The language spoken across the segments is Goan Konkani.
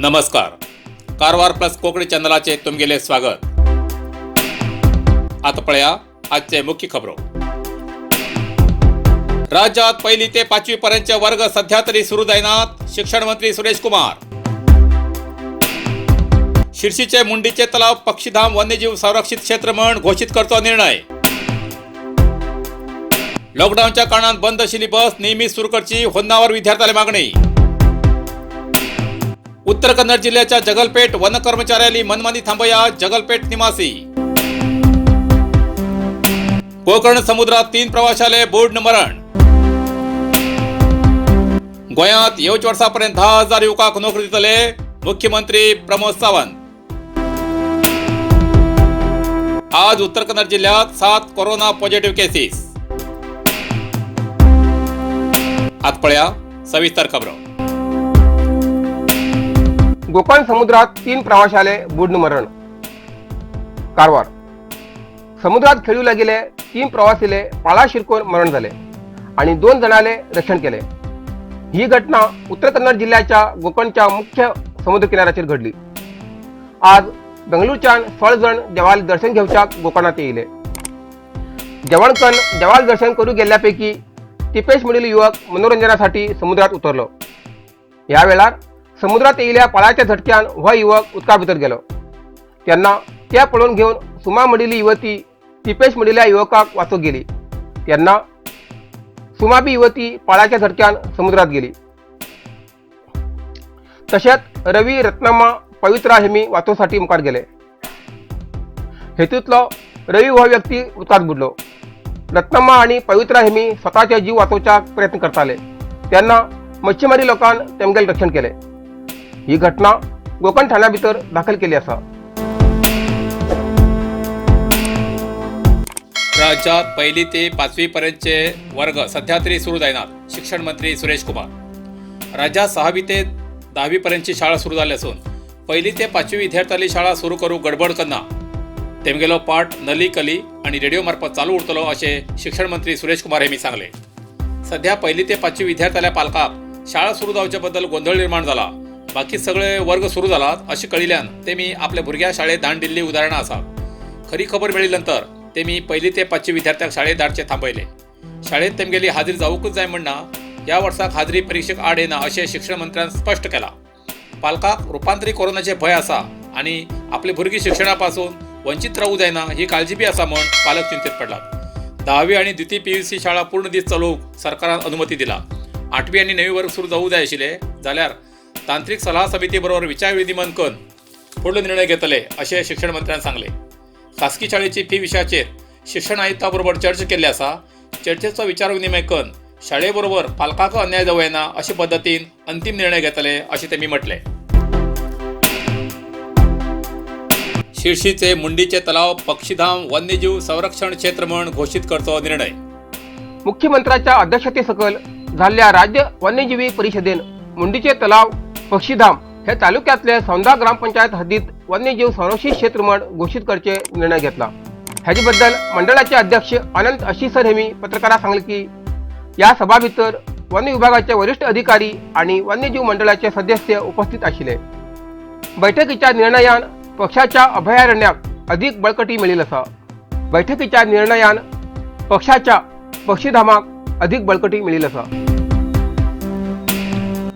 नमस्कार, कारवार प्लस कोंकणी चॅनलाचे तुमगेले स्वागत. आता पळया आजचे मुख्य खबरो. राज्यात पहिली ते पाचवी पर्यंतचे वर्ग सध्या तरी सुरू जायनात, शिक्षण मंत्री सुरेश कुमार. शिर्शीचे मुंडीचे तलाव पक्षीधाम वन्यजीव संरक्षित क्षेत्र म्हण घोषित करचो निर्णय. लॉकडाऊनच्या कारणान बंद आशिल्ली बस नियमित सुरू करची, होन्नावर विद्यार्थ्याला मागणी. उत्तर कन्नड जिल्ह्याच्या जगलपेठ वन कर्मचाऱ्याली मनमानी थांबया, जगलपेठ निवासी. कोकण समुद्रात 3 प्रवाशाले बुडून मरण. गोंयांत येवच्या वर्सापर्यंत 10,000 युवकांक नोकरी दितले, मुख्यमंत्री प्रमोद सावंत. आज उत्तर कन्नड जिल्ह्यात 7 कोरोना पॉझिटिव्ह केसीस. आत पळया सविस्तर खबरो. गोकर्ण समुद्रात 3 प्रवाशाले बुडून मरण. कारवार समुद्रात खेळू लागिले 3 प्रवासीले पाळा शिरकोन मरण झाले आणि 2 जणाले रक्षण केले. ही घटना उत्तर कन्नड जिल्ह्याच्या गोकर्णच्या मुख्य समुद्र किनाऱ्याचेर घडली. आज बेंगळूरच्यान 16 जण देवाल दर्शन घेवच्याक गोकर्णात येयले. जेवणकन देवाल दर्शन करू गेल्ल्यापैकी तिपेश म्हणील युवक मनोरंजनासाठी समुद्रात उतरलो. ह्या वेळार समुद्रात येयल्या पाळाच्या झटक्यान हो युवक उदका भितर गेलो. तेन्ना त्या पळोवन घेवन सुमा म्हणिल्ली युवती तिपेश म्हणिल्ल्या युवकाक वाचोवंक गेली. तेन्ना सुमा बी युवती पाळाच्या झटक्यान समुद्रात गेली. तशेंच रवी, रत्नम्मा, पवित्रा हेमी वाचोवसाठी मुखार गेले. हेतूंतलो रवी हो व्यक्ती उदकांत बुडलो. रत्नम्मा आनी पवित्रा हेमी स्वताचे जीव वाचोवच्याक प्रयत्न करताले. तेन्ना मच्छीमारी लोकान तेमगेले रक्षण केले. ही घटना गोकर्ण ठाण्या भितर दाखल केली आसा. राज्यात पहिली ते पाचवी पर्यंतचे वर्ग सध्या तरी सुरू जायनात, शिक्षण मंत्री सुरेश कुमार. राज्यात 6वी ते 10वी पर्यंतची शाळा सुरू जाल्ली असून पहिली ते पाचवी विद्यार्थ्यांली शाळा सुरू करूंक गडबड करना, तेमगेलो पाठ नली कली आणि रेडिओ मार्फत चालू उरतलो अशें शिक्षण मंत्री सुरेश कुमार हेमी सांगले. सध्या पहिली ते पाचवी विद्यार्थ्याल्या पालकाक शाळा सुरू जावचे बद्दल गोंधळ निर्माण जाला. बाकी सगळे वर्ग सुरू जालात अशें कळिल्ल्यान तेमी आपल्या भुरग्या शाळेत धाडून दिल्ली उदाहरणां आसात. खरी खबर मेळ्ळी नंतर तेमी पहिली ते पाचवी विद्यार्थ्यांक शाळेत धाडचे थांबयले. शाळेत तेमगेली हाजरी जावंकूच जाय म्हण ना, ह्या वर्साक हाजरी परिक्षेक आड येना अशें शिक्षण मंत्र्यान स्पश्ट केलां. पालकाक रुपांतरी कोरोनाचे भंय आसा आनी आपली भुरगीं शिक्षणा पासून वंचीत रावूं जायना ही काळजी बी आसा म्हण पालक चिंतेत पडलात. 10वी आनी द्वितीय पीयूसी शाळा पूर्ण दीस चलोवंक सरकारान अनुमती दिला. 8वी आनी 9वी वर्ग सुरू जावूं जाय आशिल्ले जाल्यार तांत्रिक सलाह समिती बरोबर विचार विनिमय करून फुडलो निर्णय घेतले अशें शिक्षण मंत्र्यान सांगले. खासगी शाळेची फी विशयाचेर शिक्षण आयुक्ता बरोबर चर्चा केल्ली आसा. चर्चेचो विचार विनिमय करून शाळे बरोबर पालकांक अन्याय जावं येना अशे पद्दतीन अंतीम निर्णय घेतले अशें तेमी म्हटलें. शिर्शीचे मुंडीचे तलाव पक्षीधाम वन्यजीव संरक्षण क्षेत्र म्हण घोषित करचो निर्णय. मुख्यमंत्र्याच्या अध्यक्षतेसकल जाल्ल्या राज्य वन्यजीवी परिषदेन मुंडीचे तलाव पक्षीधाम हे तालुक्यातले सौंदा ग्रामपंचायत हद्दीत वन्यजीव संरक्षित क्षेत्र म्हण घोषित करचे निर्णय घेतला. हाजे बद्दल मंडळाचे अध्यक्ष अनंत अशीसर हेमी पत्रकारांक सांगले की ह्या सभा भितर वन विभागाचे वरिष्ठ अधिकारी आणि वन्यजीव मंडळाचे सदस्य उपस्थित आशिल्ले. बैठकीच्या निर्णयान पक्षाच्या अभयारण्याक अधिक बळकटी मेळिल्ली आसा. बैठकीच्या निर्णयान पक्षाच्या पक्षीधामाक अधिक बळकटी मेळिल्ली आसा.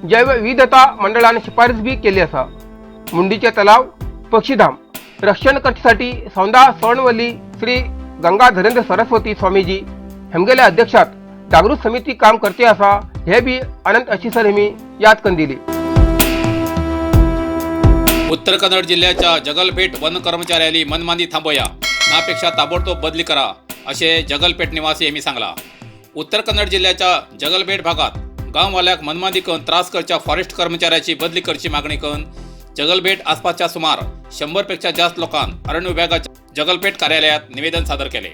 जैवविविधता मंडळान शिफारस बी केल्ली आसा. मुंडीचे तलाव पक्षीधाम रक्षण करच्यासाठी सौंदा स्वर्णवल्ली श्री गंगाधरेंद्र सरस्वती स्वामीजी हेमगेल्या अध्यक्षात जागृत समिती काम करते आसा हे बी अनंत अशीसर हेमी याद करून दिली. उत्तर कन्नड जिल्ह्याच्या जगलपेठ वन कर्मचाऱ्यांनी मनमानी थांबोया, नापेक्षा ताबडतोब बदली करा असे जगलपेठ निवासी यांनी सांगला. उत्तर कन्नड जिल्ह्याच्या जगलपेठ भागात गांववाल्याक मनमानी करून त्रास करच्या फॉरेस्ट कर्मचाऱ्याची बदली करची मागणी करून जगलपेठ आसपासच्या सुमार 100 पेक्षा जास्त लोकांन अरण्य विभागाच्या जगलपेठ कार्यालयात निवेदन सादर केले.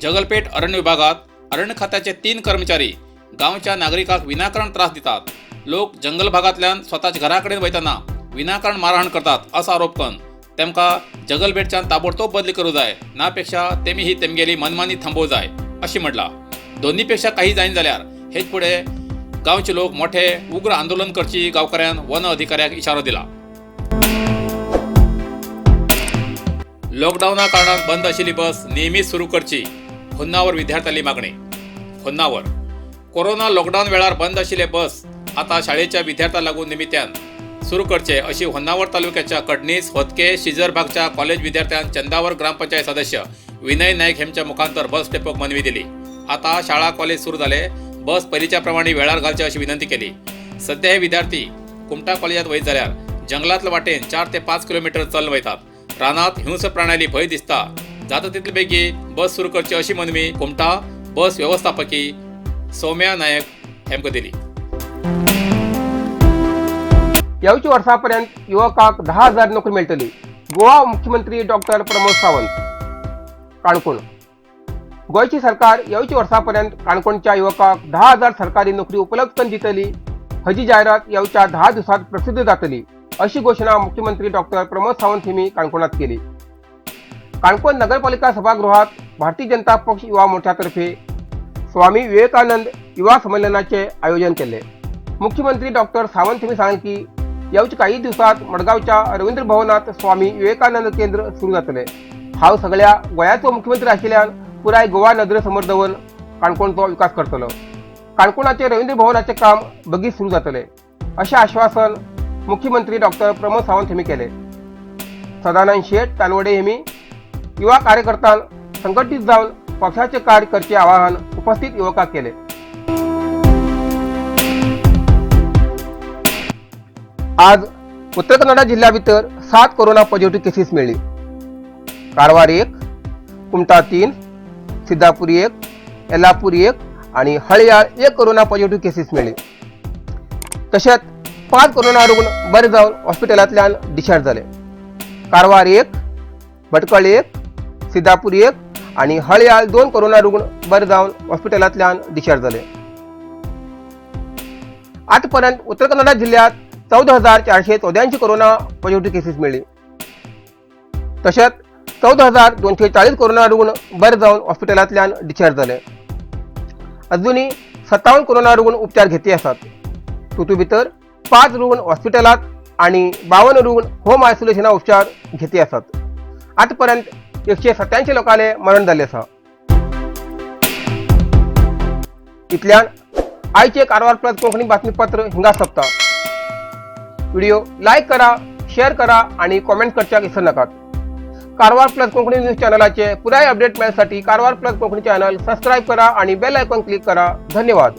जगलपेठ अरण्य विभागात अरण्य खात्याचे 3 कर्मचारी गांवच्या नागरिकांक विनाकारण त्रास दितात. लोक जंगल भागांतल्यान स्वताच्या घरा कडेन वयतना विनाकारण मारहाण करतात असो आरोप करून तेमकां जगलपेठच्यान ताबडतोब बदली करूं जाय, नापेक्षा तेमी ही तेमगेली मनमानी थांबोवं जाय अशें म्हटलां. दोन्ही पेक्षा काही जायना जाल्यार हेच फुडें गांवचे लोक मोठे उग्र आंदोलन करची गांवकऱ्यान वन अधिकाऱ्याक इशारो दिला. लॉकडावना कारणान बंद आशिल्ली बस नियमीत सुरू करची, होन्नावर विद्यार्थ्यांली मागणी. होन्नावर कोरोना लॉकडाऊन वेळार बंद आशिल्ले बस आता शाळेच्या विद्यार्थ्यां लागून निमित्यान सुरू करचे अशी होन्नावर तालुक्याच्या कडनीस, होतके, शिजर भागच्या कॉलेज विद्यार्थ्यां चंदावर ग्रामपंचायत सदस्य विनय नाईक हेमच्या मुखांतर बस डेपोक मनवी दिली. आता शाळा कॉलेज सुरू झाले, बस पहिलीच्या प्रमाणे वेळार घालचे अशी विनंती केली. सध्या हे विद्यार्थी कुमठा कॉलेजात वयत जाल्यार जंगलातल्या वाटेन 4 ते 5 किलोमीटर चल वयतात. रानात हिंस प्राण्याली भंय दिसता. जाता तितले बेगी बस सुरू करची अशी मनवी कुमठा बस व्यवस्थापकी सौम्या नायक हेमकां दिली. येवच्या वर्सापर्यंत युवकाक 10,000 नोकरी मेळटली, गोवा मुख्यमंत्री डॉक्टर प्रमोद सावंत. काणकोण. गोंयची सरकार येवच्या वर्सापर्यंत काणकोणच्या युवकाक 10,000 सरकारी नोकरी उपलब्ध करून दितली, हजी जायरात येवच्या 10 दिवसात प्रसिद्ध जातली, अशी घोशणा मुख्यमंत्री डॉक्टर प्रमोद सावंत यांनी काणकोणात केली. काणकोण नगरपालिका सभागृहात भारतीय जनता पक्ष युवा मोर्चातर्फे स्वामी विवेकानंद युवा संमेलनाचे आयोजन केले. मुख्यमंत्री डॉक्टर सावंत यांनी सांगले की येवच्या काही दिवसात मडगावच्या रवींद्र भवनात स्वामी विवेकानंद केंद्र सुरू जातले. हांव सगळ्या गोंयाचो मुख्यमंत्री आशिल्ल्यान पुराय गोवा नदरे समोर दवरून काणकोणचो विकास करतलो. काणकोणाचे रवींद्र भवनाचे काम बेगीन सुरू जातले, अशें आश्वासन मुख्यमंत्री डॉक्टर प्रमोद सावंत यांनी केले. सदानंद शेठ तालवडे यांनी युवा कार्यकर्त्यां संघटीत जावन पक्षाचे कार्य करचे आवाहन उपस्थित युवकांक केले. आज उत्तर कन्नडा जिल्ह्या भितर 7 कोरोना पॉझिटिव्ह केसीस मेळ्ळी. कारवार 1, कुमठा 3, सिद्धापूर 1, येल्लापूर 1 आणि हळयाळ 1 कोरोना पॉझिटिव्ह केसीस मेळ्ळी. तशेंच 5 कोरोना रुग्ण बरे जावन हॉस्पिटलांतल्यान डिस्चार्ज जाले. कारवार 1, भटकळ 1, सिद्धापूर 1 आणि हळयाळ 2 कोरोना रुग्ण बरे जावन हॉस्पिटलांतल्यान डिस्चार्ज जाले. आतापर्यंत उत्तर कन्नडा जिल्ह्यात 14,484 कोरोना पॉझिटिव्ह केसीस मेळ्ळी. तशेंच 14,240 कोरोना रुग्ण बरे जावन हॉस्पिटलांतल्यान डिस्चार्ज जाले. अजुनूय 57 कोरोना रुग्ण उपचार घेती आसात. तातूंत भितर 5 रुग्ण हॉस्पिटलांत आणि 52 रुग्ण होम आयसोलेशना उपचार घेती आसात. आतापर्यंत 187 लोकांले मरण जाल्लें आसा. इतल्यान आयचे कारवार प्लस कोंकणी बातमीपत्र हिंगा सोंपता. व्हिडिओ लायक करा, शेअर करा आणि कॉमेंट करच्याक विसर नाकात. कारवार प्लस कोंकणी न्यूज चॅनलाचे पुराय अपडेट मेळसाठी Karwar plus Konkani channel subscribe करा आणि बेल आयकॉन क्लिक करा. धन्यवाद.